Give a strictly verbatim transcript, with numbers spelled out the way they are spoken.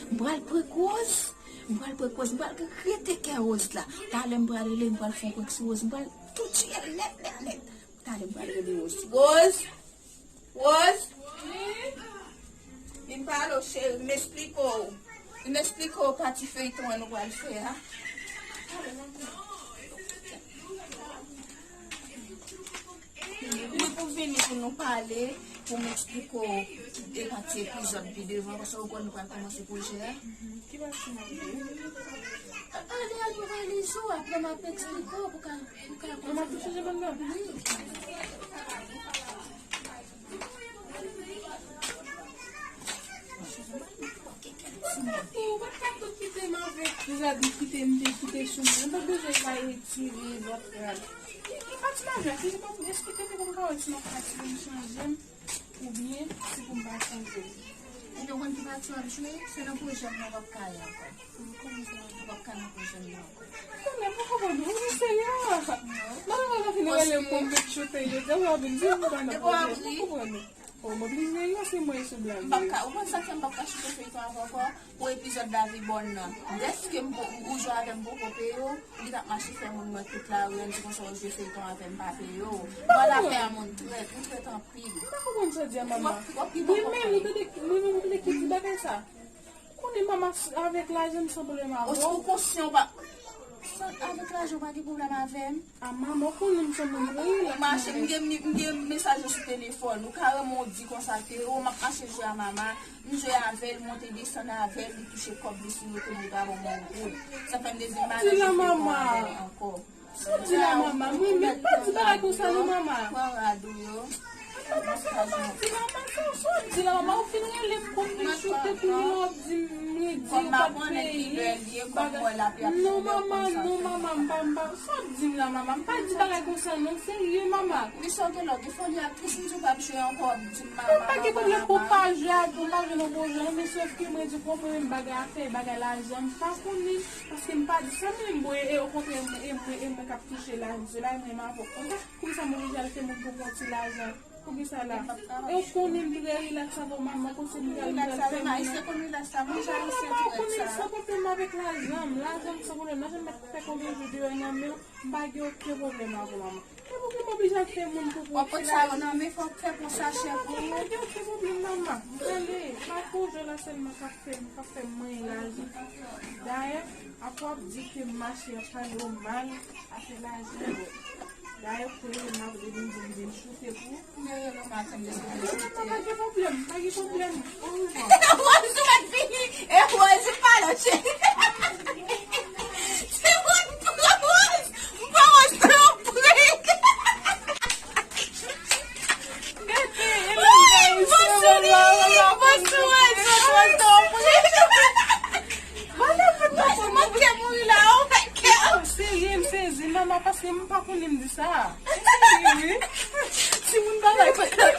M pral pran Rose. M pral pran Rose. M pral rete kè Rose la. Talè m pral rele, m pral fè yon prank sou Rose. M pral touche l nèt, nèt, nèt. Talè m pral rele Rose. Rose! Rose! Vin pale w, cheri. M esplike w. M esplike w pati feyton an nou pral fè a. Wi, pou vini pou nou pale, pou m eksplike w de pati epizòd pi devan, paske ou konn nou pral kòmanse pwojè a. Ki pati m ap di? Ale a nou valiz ou, apre m ap eksplike w pou ka, pou ka. Ou m ap touche je bann nan? Wi. Ou pa t ka tou kite m avèk, deja di kite m te kite sou mwen. Ou pa bezwen bay retire lòt rad. Ki, ki pati m ap jwe? Si se pa pou esplike m pou m ka wè si m ap pati pou m chanje m, oubyen si pou m pa chanje m. Ebyen, ou konn ki pati w ap jwe? Se nan pwojè m nan w ap ka ye ankò. Ou p ap ka nan pwojè m nan. Konnen, m pa konprann ou. Ou serye? Non. Madanm nan fin rele m pou m vin choute yo. Depi w ap vin di m pa nan pwojè. M pa konprann ou. O, m oblije ranse mwen sou blag. M p ap ka, ou konn sa k fè m p ap ka choute feyton an ankò? Pou epizòd David Bòn nan. Dèske m po-, ou jwe avè m poko peye w, li t ap mache fè moun mwen tout lari an di konsa w jwe feyton avè m pa peye w. Vwala fè a moun trèt, ou trèt anpil. M pa konprann sa w di a mama. Mwen menm, ou tande, mwen menm, ou tande ki di bagay sa? Konnen mama s-, avèk lajan m san pwoblèm avè w. Ou konsyan ou pa, san, avèk lajan ou pa gen pwoblèm avè m? A mama, ou konnen m se moun rilaks. Ou mache, m gen, m gen mesaj ou sou telefòn. Ou ka renmen w di konsa ke, o, m ap mache jwe a mama, m jwe avè l, monte desann avè l, li touche kòb li sou yo, kounye li pa ban mwen yon goud. Sa fè m dezi m pa nan jwe feyton avè l ankò. Sa w di la, mama? Mwen menm pa di bagay konsa non, mama. Pran rad ou yo. Mama, sa w pa di la, mama? Sa w di la, mama? Ou fin rele m pou m vin choute pou li, w ap di m redi, ou pa t peye. Bagay. Non, mama, non, mama, m pa, m pa. Sa w di m la, mama? M pa di bagay konsa non, serye, mama. Li sa w gen lò, gen foli aktris, m di w p ap jwe ankò, w ap di m mama, mama, mama. Mwen pa gen pwoblèm pou m pa jwe ak, pou m pa jwe nan pwojè, men sòf ke mwen di w konprann bagay afè, bagay lajan, m pa konnen. Paske m pa di sa menm, bon, e, e, okontrè, e mwen, e mwen k ap touche lajan, se la e mwen m avè w konsa. Poukisa m oblije al fè moun pou m yon ti lajan? Poukisa la? E w konnen m trè rilaks avè w, manman, konsa m pral, m pral fè moun nan. Manman, ou konnen m san pwoblèm avèk lajan m, lajan m san pwoblèm, lajan m mèt fè konbyen jou deyò nan men w, m pa gen okenn pwoblèm avè w, manman. E poukisa m oblije al fè moun pou pwoche lajan? W ap pot sa yo nan men, fò w fè pon sachè pou ou. M pa gen okenn pwoblèm, manman. M prale, m pa pwojè la sèlman k ap fè m, k ap fè m manyen lajan. Dayè, apre w ap di ke m mache ap pale w mal, afè lajan, bon. Dayè, kounye a m ap vin di m vin choute pou ou. Mwen rele w maten, m desann choute. Pa gen pwoblèm, pa gen pwoblèm. Orevwa. Rose, ou mèt vini. E Rose, pa lòt cheri. Se mwen k pran Rose. M pran Rose nan yon prank. Gade, e lè gade, se mwen la, la, la, la. Mwen manke mouri la, oh my God. Serye, m sezi, manman, paske m pa konnen m di sa. Wi. Timoun bagay pa t ap